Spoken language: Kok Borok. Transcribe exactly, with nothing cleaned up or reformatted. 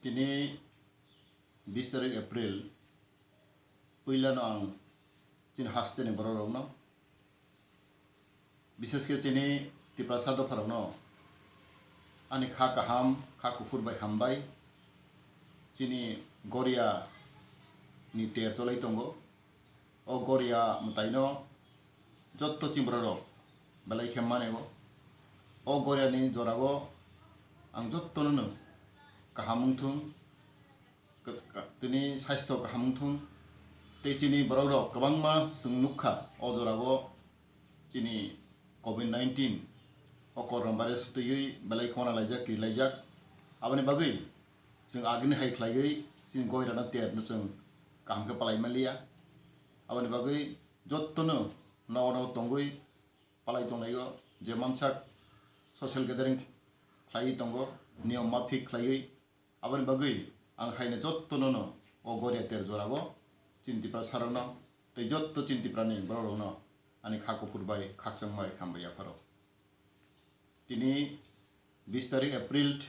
Tini bis tarik April, puilano ang chini hasteni bororokno, bishesh khe chini Tiprasa dopharokno ani kha kaham, kha kuphur bai hambai. Chini Goria ni ter cholai tongo. O Goria mwtaino jotto chini bororok belai khe mane o. O Goria ni jorao ang jottono no kaham wngthung, ka-, ka-, tini saisto kaham wngthung. Tei chini bororok kwbangma chwng nukha o jorao chini covid nineteen o corona virus twiwi belai khona laijak, kiri laijak. Aboni bagwi chwng agini hai khlaiwi chini Goirano terno chwng kaham khe palai manliya. Aboni bagwi jottono nogo nogo tongwi palai tonglaio, je mansak social gathering khlaiwi tongo, niyom maphik khlaiwi. Aboni bagwi ang haino jottono no o Goria ter jorao chini Tiprasarokno tei jotto chini Tiprani bororokno ani kha kuphur bai khakchang bai hambai yapharo. Tini bis tarik April